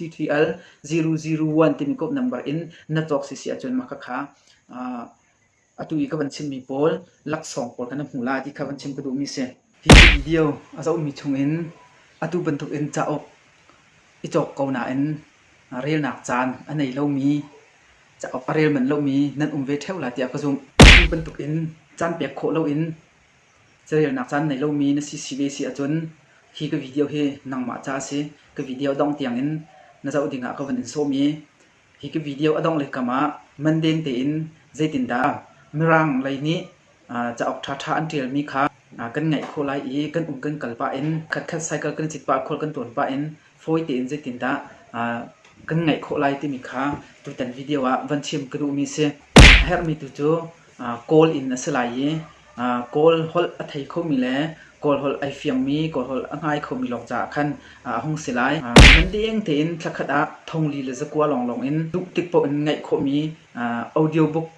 CTL 001 timi code number in na cawk si si ahcun mah khakha atu i ka van chimmi pawl laksawng pawl kha na hmu lai ti kha van chim ka duhmi si. Hi video a zohmi chungin atu bantukin cauk i cawk ko nain relnak caan a nei lomi, cauk a rel manh lomi nan um ve ṭheo lai tiah ka zumh. Atu bantukin caan pek khawh loin carelnak caan nei lomi na si si ve si ahcun hi ka video hi nangmah ca a si. Ka video dongh tiangin na zoh dingah ka van in sawm i Hi ka video a dongh le kam ah mandeng tein zeitindah Mirang lei nih cauk ṭhaṭha an ṭialmi kha kan ngaih khawh lai i kan um kan kal pah in khatkhat cycle kan cit pah, khual kan tuan pah in fawi tein zeitindah kan ngaih khawh lai timi kha tutan video ah van chim ka duhmi si. A herhmi tu cu Kawl in a si lai i Kawl holh a thei khomi le Kawl holh ai fiangmi, Kawl holh a hngai khomi lawng caah khan a hung si lai. Mandeng tein thlakhat ah thongli le zakua lawnglawng in duh tik paoh in ngaih khawhmi audio book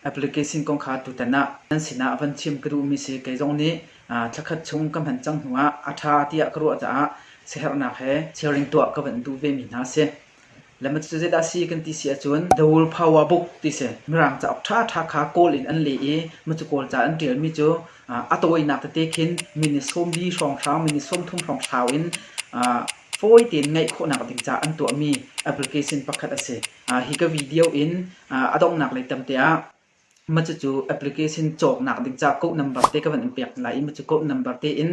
application kong kha tutan ah nan sinah van chim ka duhmi si. Kei zong nih thlakhat chung ka hman cang hnuah a ṭha tiah ka ruah caah siaherhnak he sharing tuah ka van duh vemi hna a si. Le mah cucu zeidah a si kan ti si ahcun The World Power Book ti si. Mirang cauk ṭhaṭha kha Kawl in an leh i mah cu Kawl ca an ṭialmi cu a tawinak tete khin minute 40 hrawnghrang, minute 30 hrawnghrang in fawi tein ngaih khawhnak ding caah an tuahmi application pakhat a si. Hi ka video in a donghnak lei tamte ah Mah cucu application cawknak ding caah code number te ka van in pek lai i mah cu code number te in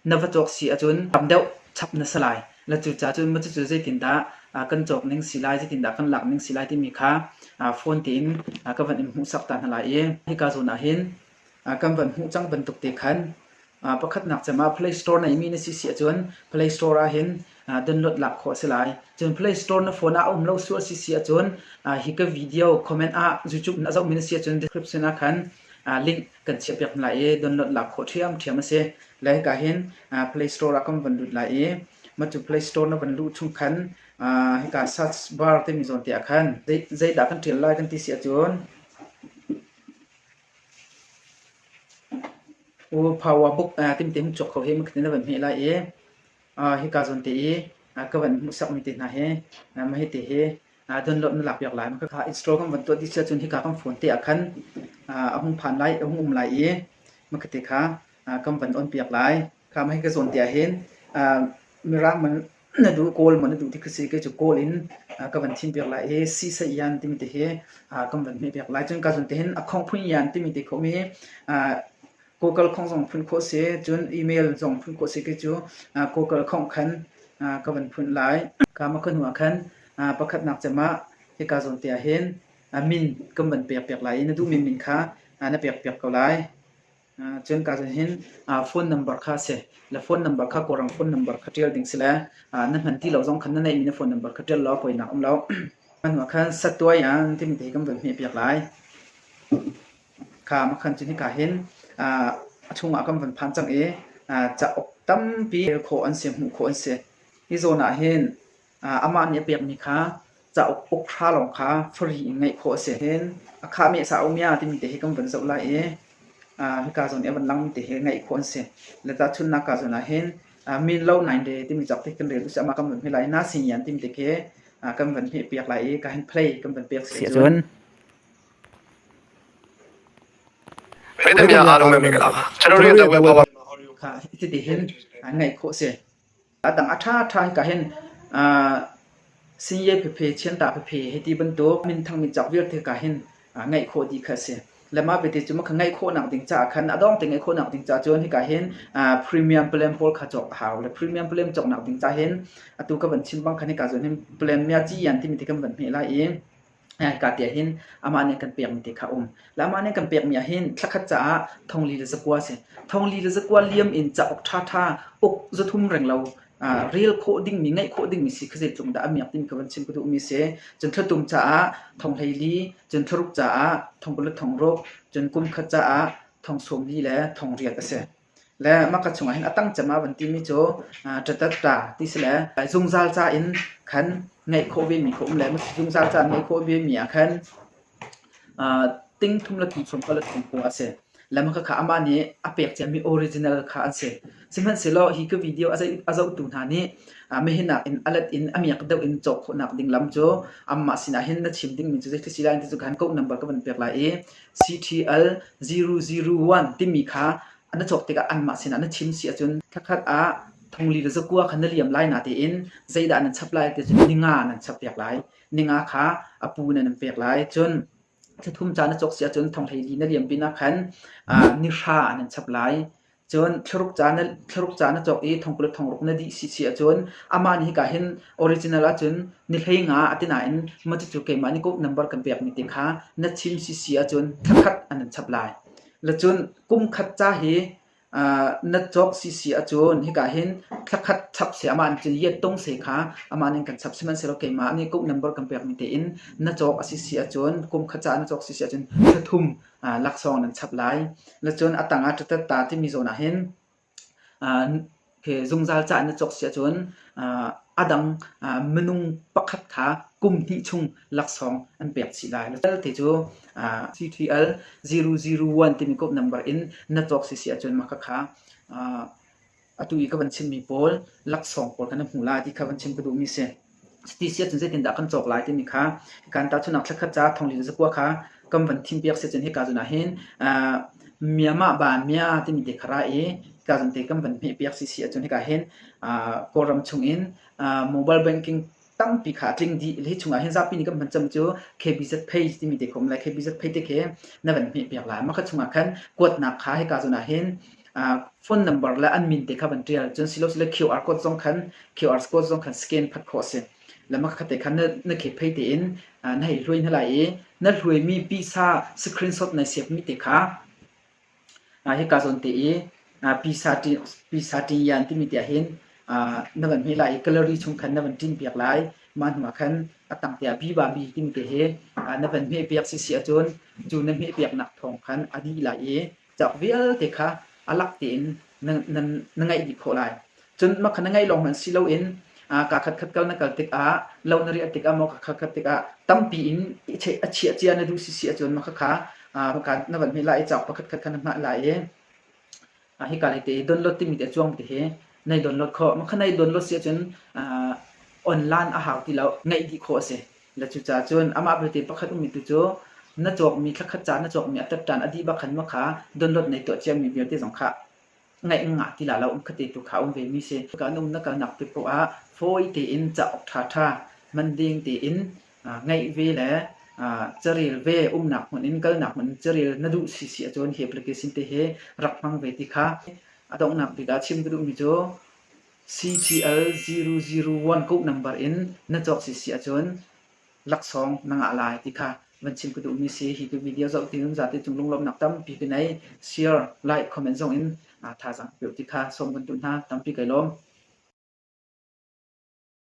na va cawk si ahcun tam deuh chap na si lai. Na cucaah cun mah cucu zeitindah kan cawk ning si lai, zeitindah kan lak ning si lai timi kha phone tein ka van in hmuhsak ta hna lai i hika zawn ah hin kan van hmuh cang bantuk te khan Pakhatnak cem ah Play Store neimi na si si ahcun Play Store ah hin download lak khawh a si lai. Cun Play Store na phone ah a um lo sual si si ahcun hi ka video comment ah YouTube in a zohmi na si ahcun description ah khan link kan chiahpiak hna lai i download lak khawh ṭhiamṭhiam a si. Le hika hin Play Store ah kan van lut lai i mah cu Play Store na van luh chung khan hika search bar timi zawn te ah khan zeidah kan ṭial lai kan ti si ahcun Power book timte hung chuak kho hi makhat in na van hmeh lai i hika zawn te i ka van hmuhsakmi te hna hi mah hi te hi download na lak piak lai. Kha install kan van tuah dih si ahcun hika kan phone te ah khan a hung phan lai, a hung um lai i makhat te kha kan van on piak lai. Kha mah hi ka zawn te ah hin Mirang man na duh Kawl maw na duh ti khi si kei cu Kawl in ka van thim piak lai i si sa ian timi te hi kan van hmeh piak lai. Cun ka zawn te hin a khong phun ian timi te khawh mi Google khong zong phun khawh si cun email zong phun khawh si kei cu Google khong khan ka van phun lai. Ka ma ka hnu ah khan pakhatnak cem ah hika zawn te ah hin min kan van pek piak lai i na duhmi min kha na pek piak ko lai. Cun ka cun hin phone number kha a si. Le phone number kha Kawlram phone number kha ṭial ding si le na hman ti lo zong khan na neihmi na phone number kha ṭial law poinak um lo. Hnu ah khan satuai an timi te hi kan van hmehpiak lai. Kha makhan cun hika hin a chungah kan van phan cang i cauk tampi rel khawh an si, hmuh khawh an si. Hi zawn ah hin Amah nih a pekmi kha cauk uk hra lawng kha free in ngeih khawh a si. Hin a khahmeh sa-umia timi te hi kan van zoh lai i hika zawn i a van langmi te hi ngeih khawh an si. Le tahchunhnak ka zawn ah hin min lo nine day timi cauk te kan rel usih amah kan van hmeh lai i na singyan timi te khi kan van hmeh piak lai i ka hin play kan van pek si ahcun kha hiti hin ngaih khawh a si. A dang a ṭhaṭha hika hin Sinye phephe, Chianta phephe hei ti bantuk minthangmi cauk vialte ka hin ngaih khawh dih kha a si. Le mah vialte cu mah ngaih khawhnak ding caah khan a dawng te ngaih khawhnak ding caah cun hika hin premium plan pawl kha cawk a hau. Le premium plan cawknak ding caah hin atu ka van chim bang khan hika zawn hin plan mya ci yan timi te kan van hmeh lai i Hika te ah hin amah nih a kan pekmi te kha a um. Le amah nih a kan pekmi ah hin thlakhat caah thongli le zakua a si. Thongli le zakua liam in cauk ṭhaṭha uk zathum renglo rel khawh dingmi, ngeih khawh dingmi si kha zeitluk dah a miak timi ka van chim ka duhmi a si. Cun thlatum caah thonghlei cun thlaruk caah thongkul le thongruk, cun kumkhat caah thongsawmli le thongriat a si. Le mah ka chungah hin a tang cem ah van timi cu ṭatatta ti si le zungzal ca in khan ngeih khawh vemi kha um le zungzal ca in ngeih khawh vemi ah khan ting thum le thong sawm kha le thong kua a si. Le mah khakha amah nih a pek ciami original kha an si. Sihmanhsehlaw hi ka video a zohtu hna nih Mihinak in a let in a miak deuh in cawk khawhnak ding lam cu amah sinah hin na chim dingmi cu zeitluk si lai ti cu khan code number ka van pek lai i CTL 001 timi kha na cawk tikah anmah sinah na chim si ahcun thlakhat ah thongli le zakua kha na liam lai natein zeidah nan chap lai ti cun ninga nan chap piak lai. Ninga kha a pu nan pek lai. Cun thlathum ca na cawk si ahcun thonghleili na liam pinah khan nihra nan chap lai. Cun thlaruk ca na cawk i thongkul le thongruk na dih si ahcun amah nih hika hin original ahcun ni 15 a ti nain mah cucu keimah nih code number kan pekmi te kha na chim si si ahcun thlakhat an nan chap lai. Le cun kum khat ca hi na cawk si si ahcun hika hin thlakhat chap seh amah nih cun yet tung seh kha amah nih kan chap sihmanhsehlaw keimah nih code number kan pekmi tein na cawk a si si ahcun kum khat ca na cawk si si ahcun thlathum laksawng nan chap lai. Na cun a tangah ṭatatta timi zawn ah hin zungzal ca na cawk si ahcun a dang minung pakhat kha kum hnih chung laksawng an pek chih lai. Te cu CTL 001 timi code number in na cawk si si ahcun mah khakha atu i ka van chimmi pawl laksawng pawl kha na hmu lai ti kha van chim ka duhmi si. Cuti si ahcun zeitindah kan cawk lai timi kha kan tahchunhnak thlakhat ca thongli le zakua kha kan van thimpiak si ahcun hika zawn ah hin Myanmar ba mya timi te kha ra i hika zawn te kan van hmehpiak si si ahcun hika hin Kawlram chungin mobile banking tampi kha a tling dih. Hi chungah hin zapi nih kan hman cem cu KBZ Pay timi te kha um lai. KBZ Pay te khi na van hmehpiak lai. Mah kha chungah khan kuatnak kha hika zawn ah hin phone number le an min te kha van ṭial. Cun silo sile QR code zong khan QR code zong khan scan phat khawh a si. Le mah kha te khan na khep phei tein na hei hluai hna lai i na hluaimi pisa screenshot nai siapmi te kha hika zawn te i pisa ṭin timi te ah hin na van hmeh lai i gallery chung khan na van ṭin piak lai. Mah hnu ah khan a tang te ah biba bi timi te hi na van hmeh piak si si ahcun cu na hmeh piaknak thawng khan a dih lai i cauk vialte kha a lak tein na ngaih dih khawh lai. Cun mah kha na ngaih lawng hmanh si loin kaa khatkhat kal na kal tikah lo na riah tikah maw ka khatkhat tikah tampi in a chiah cia na duh sisi ahcun mah khakha na van hmeh lai i cauk pakhat khat kha na hmah lai i hika lei te i download timi te a cuang te hi nai download khawh. Mah kha nai download si ahcun online a hau ti lo, ngaih dih khawh a si. Le cucaah cun amah belte pakhat ummi tu cu na cawkmi thlakhat ca na cawkmi a ṭatṭan a dih bak khan maw kha download nei tuah ciami vialte zong kha ngaih ngah ti la lo um khate tu kha um ve mi si. Kan um na kalnak tik poah ah fawi tein cauk ṭhaṭha man ding tein ngeih ve le carel ve umnak hmun in kalnak hmun in carel na duh si si ahcun hi application te hi rak hmang ve ti kha a donghnak bik ah chim ka duhmi cu CTL 001 code number in na cawk si si ahcun laksawng na ngah lai ti kha van chim ka duhmi si. Hi tu video zoh ti zate cung lunglawmhnak tampi ka nei. Share, like, comment zong in thazaang ka pek ti kha sawm kan duh hna. Tampi kai lawm.